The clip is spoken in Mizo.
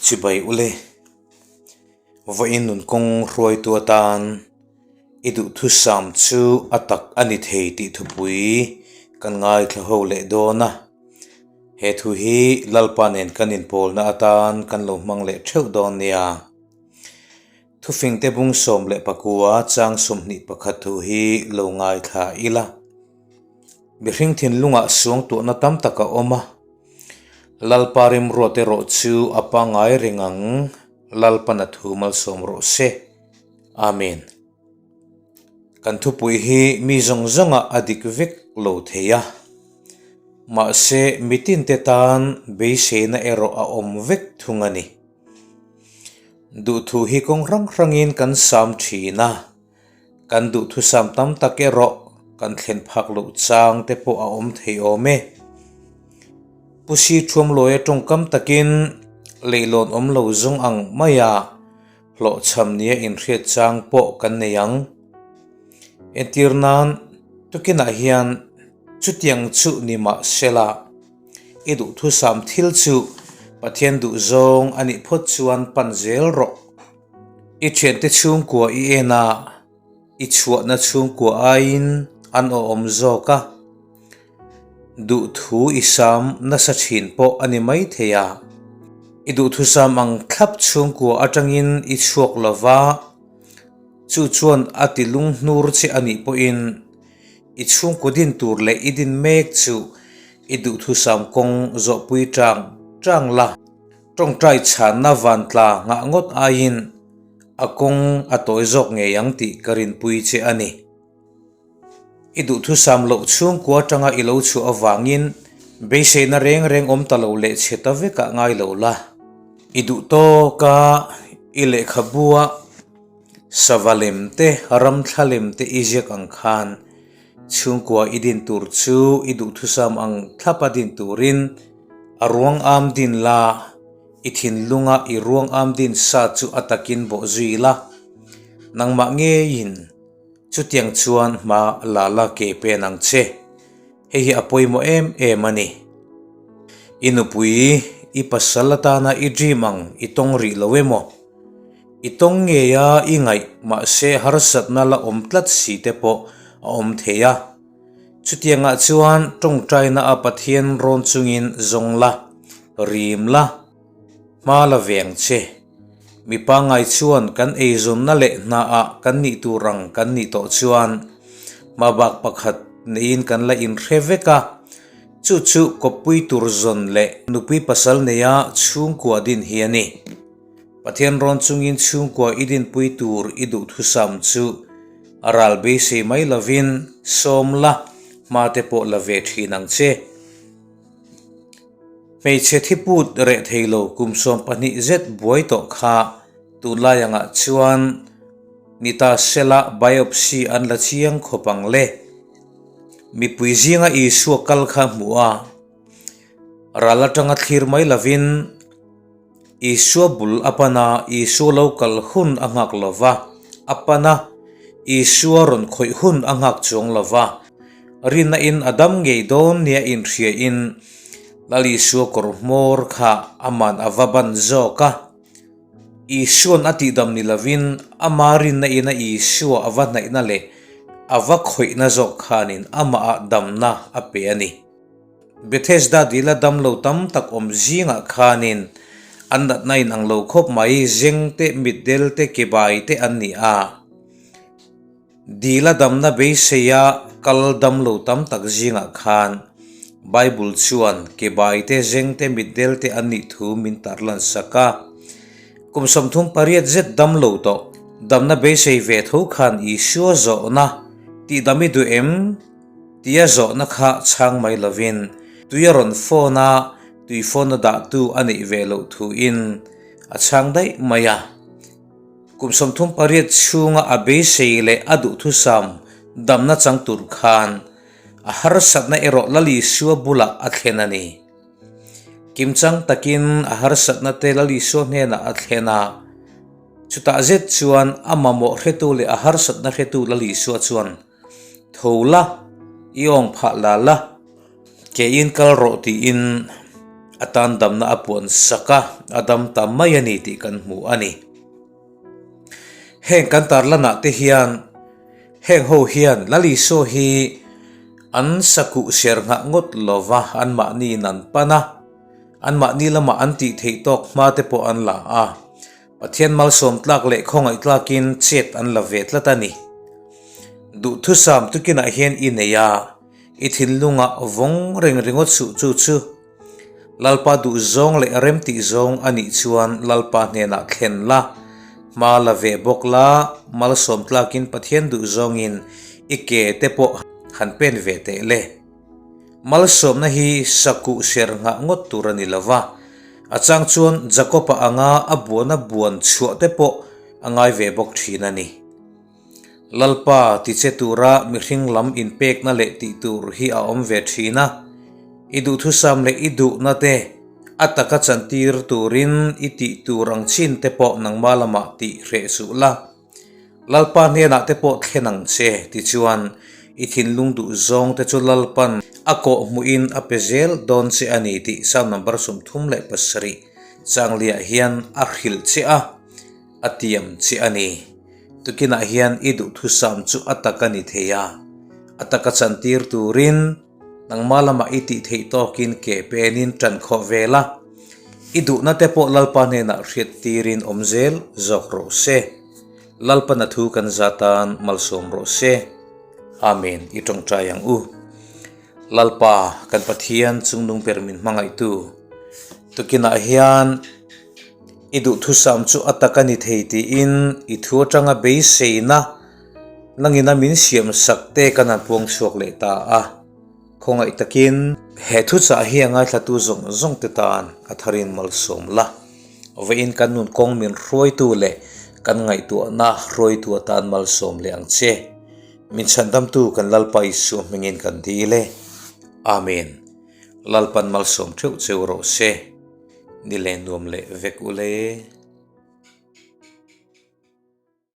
Chibai ule, vawiin nun kawng hruaitu atan i duhthusam chu a tak a ni thei tih thupui kan ngaithla ho leh dawn a. He thu hi Lalpa nen kan inpawlna atan kan lo hmang leh theuh dawn nia. Thufingte bung 11 chang 21 thu hi lo ngaithla ila. Mihring thinlungah suangtuahna tam tak a awm a, Lalpa rimruat erawh chu a pangngai reng ang, Lalpan a thu malsawm rawh se. Amen. Kan thupui hi mi zawng zawngah a dik vek lo thei a, mahse mitinte tan beiseina erawh a awm vek thung a ni. Duhthu hi kawng hrang hrangin kan sam thin a. Kan duhthusam tam tak erawh kan thlen phak loh chang te pawh a awm thei awm e. Pu Si Thuamlawia tawngkam takin leihlawn awm lo zawng ang maia hlawhchham nia inhriat chang pawh kan nei ang. Entir nan tukinah hian chutiang chu ni mah sela i duhthusam thil chu Pathian duhzawng a nih phawt chuan pan zel rawh. I thiante chhungkua i en a, i chhuahna chhungkua aiin an awhawm zawk a. Duhthu i sam nasa thin pawh a ni maithei a. I duhthusam ang thlap chhungkua atangin i chhuak lo va, chu chuan a ti lunghnur che a nih pawhin i chhungkua din tur leh i din mek chu i duhthusam kawng zawhpui tang tang la. Tawngtai chhanna vantla nghah ngawt aiin a kawng a tawi zawk ngei ang tih ka rinpui che a ni. I duhthusam loh chhungkua atanga i lo chhuah avangin beiseina reng reng awm ta lo leh chhe ta vekah ngai lo la. I duh tawka i lehkhabua sava lem te, ramthla lem te i ziak ang khan chhungkua i din tur chu i duhthusam ang thlapa din turin A ruang am din la, i thinlunga i ruang am din sa chu a takin bawh zui la, nangmah ngeiin chutiang chuan hma la la ke pen ang che. Hei hi a pawimawh em em a ni. I nupui, i pasal atana i dream ang i tawng rih lo emaw? I tawng ngeia i ngaih mahse harsatna la awm tlat si te pawh a awm thei a. Chutiangah chuan tawngtaina a Pathian rawn chungin zawng la, rim la, hma la ve ang che. Mi pangngai chuan kan eizawnna leh hnaah kan nih tur ang kan nih tawh chuan hma bak pakhat neiin kan la inhre vek a, chu chu kawppui tur zawn leh nupui pasal neia chhungkua din hi a ni. Pathian rawn chungin chhungkua i dinpui tur i duhthusam chu a ral beisei mai lovin sawm la hma te pawh la ve thin ang che. Hmeichhe thiput reh thei lo kum 12 zet buai tawh kha tunlai angah chuan ni ta sela biopsy an la chiang khawp ang le. Mipui zinga Isua kal kha hmuh a, ral atanga thlir mai lovin, Isua bul a pan a, Isua lo kal hun a nghak lo va, a pan a, Isua rawn khawih hun a nghak chuang lo va. Rinna in a dam ngei dawn nia inhria in Lal Isua kawr hmawr kha aman a va ban zawk a. Isua'n a tihdam ni lovin ama rinna in a Isua a va hnaihna leh a va khawihna zawk khanin amahah damna a pe a ni. Bethesda dila damlo tam tak awm zingah khanin an natna in ang lo khawp mai, zeng te, mitdel te, kebai te an ni a. Dila damna beiseia kal damlo tam tak zingah khan Bible chuan kebai te, zeng te, mitdel te an nih thu min tarlan sak a. Kum 38 zet damlo tawh damna beisei ve tho khan Isua zawhna tihdam i duh em? Tia zawhna kha chhang mai lovin tui a rawn phone a, tui phone a dahtu a neih ve loh thuin a chhang daih mai a. Kum 38 chhunga a beisei leh a duhthusam damna chang tur khan a harsatna erawh Lalisua bulah a thlen a ni. Kimchang takin a harsatna te Lalisua hnenah a thlen a, chutah zet chuan a mamawh hretu leh a harsatna hretu Lalisua chuan Tho la, i awng phah la la, ke in kal rawh tiin A tan damna a puan sak a, a dam ta mai a ni tih kan hmu a ni. Heng kan tarlanah te hian heng ho hian Lal Isua hi an sakuh ser nghah ngawt lova anmahniin an pan a, anmahni lamah an tih theih tawk hma te pawh an la a. Pathian malsawm tlak leh khawngaih tlakin chet an la ve tlat a ni. Duhthusam tukinah hian i nei a, i thinlungah vawng reng ringawt suh chu chu Lalpa duh zawng leh rem tih zawng a nih chuan Lalpa hnenah thlen la, hma la ve bawk la, malsawm tlakin Pathian duh zawngin i ke te pawh han pen ve teh le. Malsawmna hi sakuh ser nghah ngawt tur a ni lo va, a chang chuan Jakob-a anga a buana buan chhuah te pawh a ngai ve bawk thin a ni. Lalpa tiche tura mihring lam inpekna leh tih tur hi a awm ve thin a, i duhthusam leh i duhna te a taka chantir turin i tih tur ang chin te pawh nangmah lamah tih hreh suh la. Lalpa hnenah te pawh thlen ang che tichuan i thinlung duh zawng te chu Lalpan a kawh hmuhin a pe zel dawn che a ni tih Psalm number 37 changliah hian a hrilh che a. A tiam che a ni. Tukinah hian i duhthusam chu a tak a ni thei a, a taka chantir turin nangmah lamah i tih theih tawkin ke penin tan khawh ve la. I duhna te pawh Lalpa hnenah hriat tirin awm zel zawk rawh se. Lalpana thu kan za tan malsawm rawh se. Amen i tawngtai ang u. Lalpa, kan Pathian chungnung ber min hmangaihtu, tukinah hian i duhthusam chu a tak a ni thei tiin i thu atanga beiseina nangina min siam sak te kan han puang chhuak leh ta a. Khawngaih takin he thuchah hi a ngaithlatu zawng zawng te tan a tharin malsawm la. Vawiin kan nun kawng min hruaitu leh kan ngaihtuahna hruaitu atan malsawm leh ang che. Min chhandamtu kan Lalpa Isua hmingin kan dil e. Amen. Lalpan malsawm theuh cheu rawh se. Ni leh nuam leh vek u le.